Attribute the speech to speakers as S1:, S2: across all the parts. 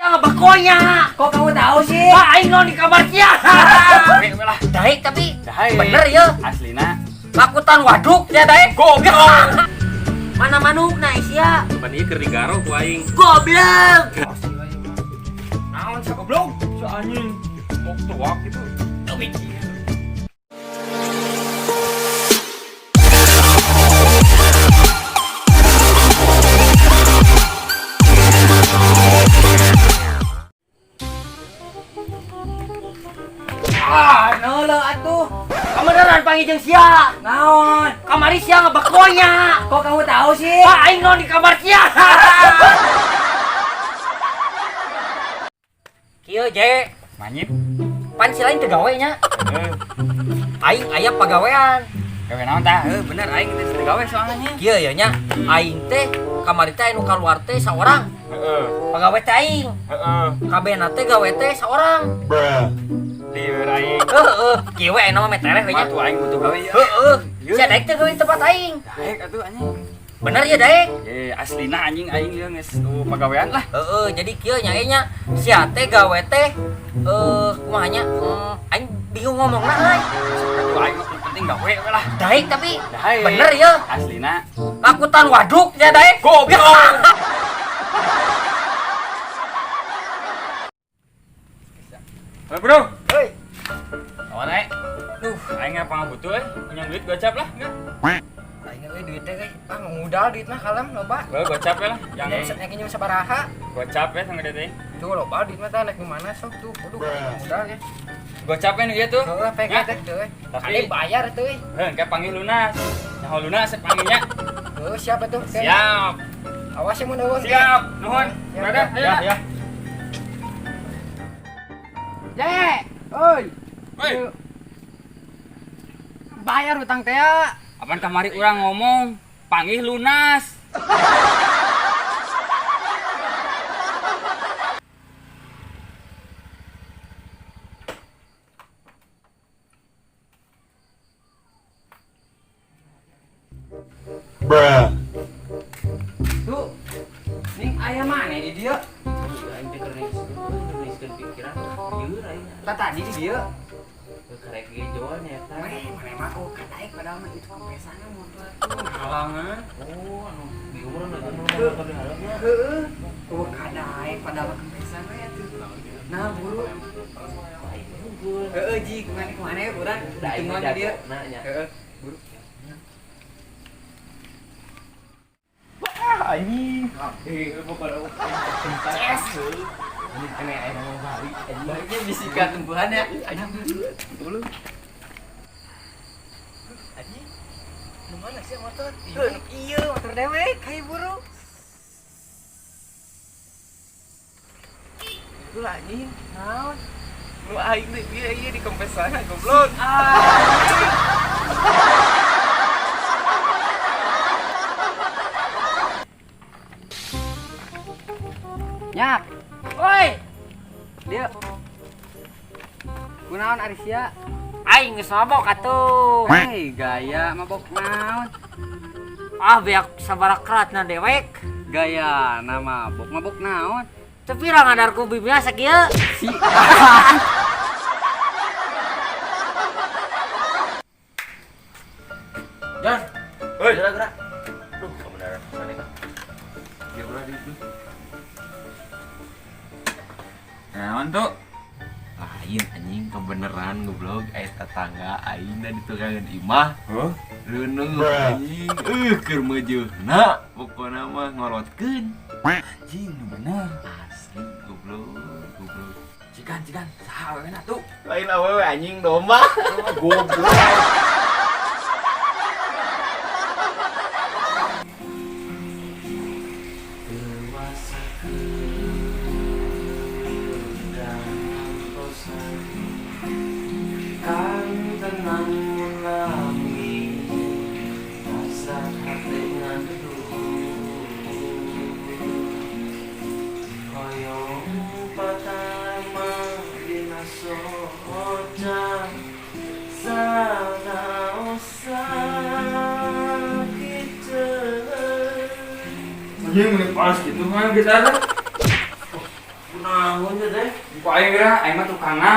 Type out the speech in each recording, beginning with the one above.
S1: Ngebekonya.
S2: Kok kamu tahu sih?
S1: Wah, aing non di kamar sia.
S3: Lah.
S1: Daek tapi
S3: Daek.
S1: bener ya.
S3: Aslina.
S1: Lakutan waduk ya daek.
S3: Goblok.
S1: Mana manukna sia?
S4: Pan ieu keur digaro ku aing.
S1: Goblok.
S3: Naon sia goblok? Si anjing. Mok tuak gitu.
S2: Ah, nolo atuh.
S1: Kameneran panggil jeung sia.
S2: Naon?
S1: Kamari sia ngebekonya.
S2: Kok kamu tahu sih?
S1: Wah, aing non di kamar sia. Kieu je,
S3: Manyip.
S1: pan si lain teu gawe nya.
S3: Heeh.
S1: Aing aya pagawean.
S3: Gawe naon tah? Heuh, bener aing teh teu gawe soalnya nya.
S1: Kieu ya nya, aing teh kamari teh anu kaluar teh saorang.
S3: Heeh.
S1: Pagawe teh aing.
S3: Heeh.
S1: Kabehna teh gawe teh saorang.
S3: Lieur aing.
S1: Heeh, kieu we aya mah metereh we nya.
S3: Mah tuh aing butuh gawe ya.
S1: Heeh. Sia daek teh gawe di tempat aing.
S3: Daek atuh anjing.
S1: Bener ya daek?
S3: Eh, aslina anjing aing ieu geus tuh pagawean lah.
S1: Heeh, jadi kieu nya nya sia teh gawe teh kumaha nya? Aing bingung ngomongna euy.
S3: Atuh aing mah penting gawe we lah.
S1: Daek tapi
S3: Daek.
S1: bener ya.
S3: Aslina.
S1: Lakutan waduk ya daek.
S3: Goblok. Halo bro.
S1: Hei.
S3: Kawan aing. Duh, aing apa butuh euy. Punya duit gocap lah, enggak?
S2: Aing euy duit teh euy. Ah, ngudal duit mah kalem loba.
S3: Gua gocap ya lah. Yang
S2: Yang nyakin sabaraha.
S3: gocap ya sama teh.
S2: Tuh loba duit mah tah naik mana sok tuh. Kudu ngudal ya.
S3: Gocap ya nu ieu tuh.
S2: Heeh, pek
S3: Ya.
S2: teh tuh euy.
S3: Tapi
S2: Kali bayar tuh euy.
S3: heuh, kayak panggil lunas. Nyaho lunas panggilnya.
S2: Heuh, siap atuh.
S3: Siap.
S2: Awas ya mun eueuh.
S3: Siap. Nuhun.
S2: Siap.
S3: Brother,
S2: Ya,
S3: ya.
S2: Je, oi.
S3: Woi,
S2: Bayar utang teh ya.
S3: apaan kamari urang ngomong panggil lunas.
S2: Tuh. Ning aya mana di dieu?
S4: Aing teh keur nuliskeun pikiran. Lieur aing.
S2: Tah tadi di dieu.
S4: Karek ge jualnya eta.
S2: Weh, mana mah oh kadaek padahal mah itu kempesanna motor tuh halangan.
S4: Oh, anu di umuran aja nu motor di hareup.
S2: Heeh. Oh kadaek padahal mah kempesan we atuh. Nah, buru.
S4: Aing unggul.
S2: Heeh, ji, kemana kemana ya urang
S4: Da aing
S2: ditungguan di dieu.
S4: jagona nya.
S2: Heeh, buru.
S3: Anjing.
S2: Ces. Ini kena air mau balik. Baiknya bisikan tumbuhan ya. Dulu. Aji, nu mana sih motor? Iya, motor dewek, kayak buru.
S4: Itu lah anjing.
S2: Naon?
S4: Nu aing teh ieu ieu di kempesan goblok.
S2: Nyak.
S1: Woi,
S2: Dia. Kunaon ari sia?
S1: aing geus mabok atuh.
S2: Hei, gaya mabok naon?
S1: Ah, beak sabaraha keratna dewek.
S2: Gaya na mabok mabok naon?
S1: Teu pira ngadarku bibina sakieu.
S2: Si.
S4: Jan.
S3: Hei.
S4: Gerak gerak. Duh, kebenaran mana kan? Ieu urang di dieu.
S3: Naon tuh?
S5: Lain anjing kebeneran goblok aya tetangga aing da ditukangan imah.
S3: Huh?
S5: Reuneuh anjing keur meujeuna pokona mah ngorotkeun.
S3: Anjing, nu bener.
S5: Asli goblok goblok.
S3: Cikan, cikan. Saha awewena tuh?
S5: Lain awewe anjing domba.
S3: Goblok. Anjing meni panas gitu mah gitar.
S5: Naon ya teh?
S3: Ku aing geura, aing mah tukangna.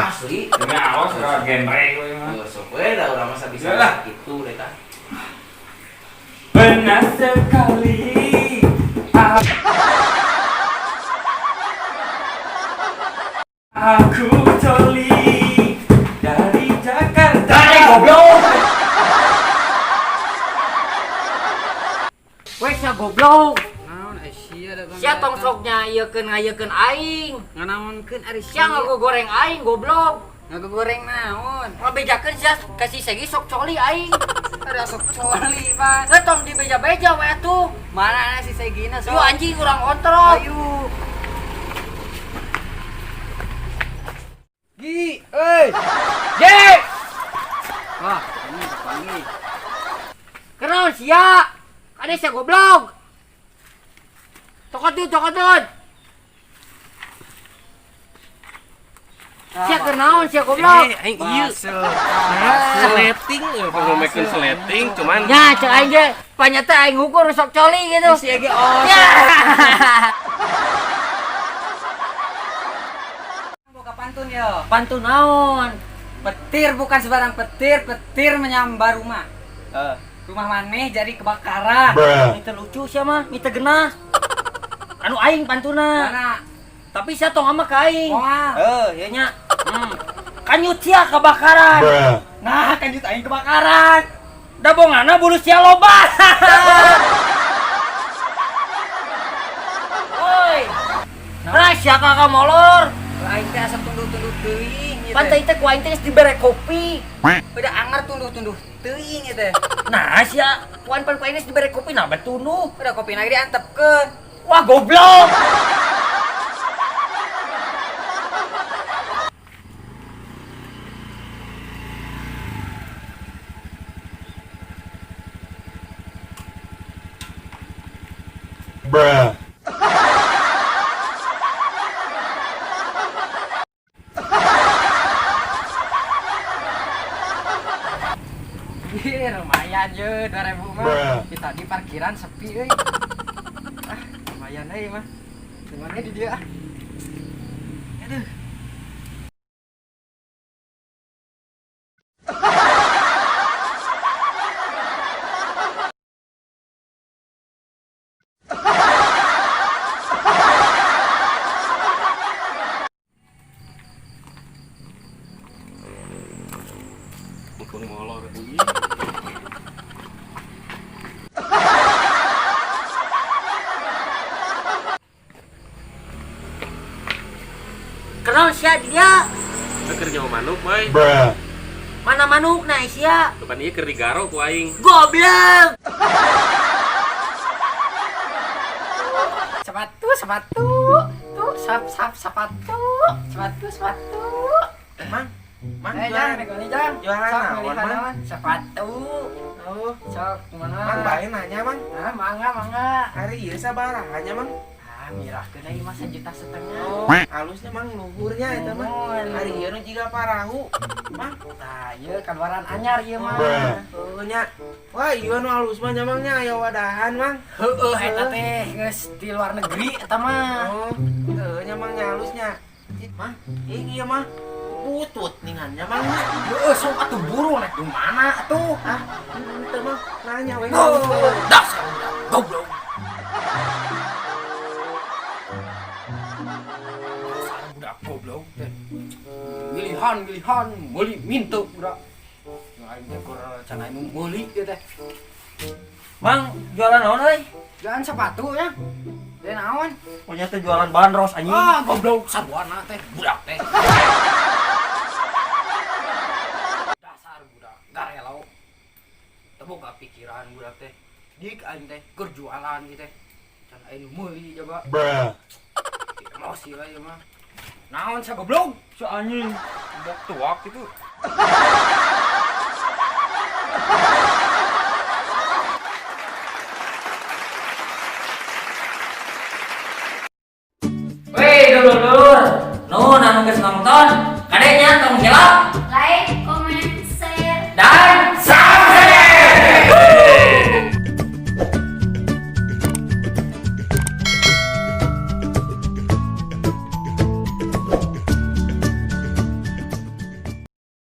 S5: Asli.
S3: Demi awas ora genre ku aing mah.
S5: Oh, sok we da urang mah sabisa
S3: Yalah.
S5: gitu deh tah.
S3: Pernah sekali aku coli dari Jakarta.
S1: Dari goblok. Wes sia goblok.
S2: Naon ai sia da
S1: Sia tong sok nyaiekeun ngayekeun aing.
S2: Nganaonkeun ari
S1: Sia ngagogoreng aing goblok.
S2: Ngagogoreng naon?
S1: Ngabejakeun sia ka si Segi sok coli aing.
S2: Ada sok coli, Pak.
S1: Eh tong dibeja-beja we atuh.
S2: Mana si Segina sok?
S1: Yuk anjing urang ontrok.
S2: Ayo. Gi, euy.
S1: Ge,
S2: Wah, ini kepanggil.
S1: kenaon sia? Kade sia goblok. Tokot tokot. Sia kenaon sia goblok.
S5: Eh, aing ieu. Seleting, pengomekeun seleting cuman
S1: Nya cek aing ge panyata aing ngukur sok coli gitu.
S2: Si Egi oh.
S1: Ya.
S2: Buka pantun yo.
S1: Pantun naon?
S2: Petir bukan sembarang petir, petir menyambar rumah. Rumah maneh jadi kebakaran.
S1: Mita lucu sia mah, mita genah. Anu aing pantuna.
S2: Mana?
S1: Tapi sia tong ama ka aing.
S2: Moal.
S1: Eh, ieu nya. Kanyut sia kebakaran.
S2: Nah, kanjut aing kebakaran.
S1: Dabongana bulu sia loba. Woi. Nah, sia kakak molor.
S2: Aing teh asa tunduh-tunduh teuing ieu teh.
S1: Pantai teh ku aing teh geus dibere kopi.
S2: Udah anger tunduh-tunduh teuing ieu teh.
S1: Nah, sia kuan pan ku aing geus dibere kopi nah betunduh.
S2: Udah kopi lagi diantepkeun.
S1: Wah, goblok.
S2: Ih, lumayan ye 2000 mah. Di tadi parkiran sepi euy. Ah, lumayan euy mah. Gimana di dia ah. Aduh.
S5: Mumpung molor anjing.
S1: Kenal sia dia.
S5: Keur nyawa manuk, boy.
S1: Mana manukna sia?
S5: Depan ieu keur digaro ku aing.
S1: Goblok.
S2: Sepatu, sepatu. Tuh, sap sap sepatu. Sepatu, sepatu.
S5: Mang, mang
S2: Eh,
S5: jualan.
S2: jang, nego jang.
S5: Jualan
S2: Sok,
S5: naon,
S2: melihat
S5: Mang?
S2: naon? Sepatu.
S5: Oh,
S2: Sok, kemana?
S5: Mang bae nanya, Mang.
S2: Ah, mangga, mangga.
S5: Hari ieu sabaraha nya, Mang?
S2: Ah, mirahkeun euy mah 1,5 juta.
S5: Oh, halusnya Mang luhurnya eta mah. Hari ieu nu jiga parahu. Mang,
S2: Tah, ieu kaluaran anyar ieu mah.
S5: heuh nya. Wah, ieu nu halus mah nya Mang nya aya wadahan, Mang.
S2: Heueuh eta teh geus di luar negeri eta mah.
S5: Oh, heuh nya Mang nya halusnya. Mang, ih ieu mah butut ningannya Mang nya.
S2: Heueuh sok atuh buru naik di mana atuh?
S5: Ah, henteu Mang, nanya we.
S2: Oh, dasar budak goblok. Dasar budak goblok teh. Milihan-milihan meuli mintu budak. Aing teh keur can aing meuli ieu teh.
S1: Mang, jualan naon euy?
S2: Jualan sepatu ya. Teh naon?
S1: Pokoknya teh jualan bandros anjing.
S2: Ah, goblok sarwana teh budak teh. Dasar budak garelo. Teu boga pikiran budak teh. Dik aing teh keur jualan ieu teh. Can aing meuli coba. Emosi lah ieu mah. Naon sia goblok?
S3: Si anjing bok tuak gitu.
S1: Weh, dulur-dulur. Nuhun anu geus nonton. Kade nya tong hilap.
S6: Like,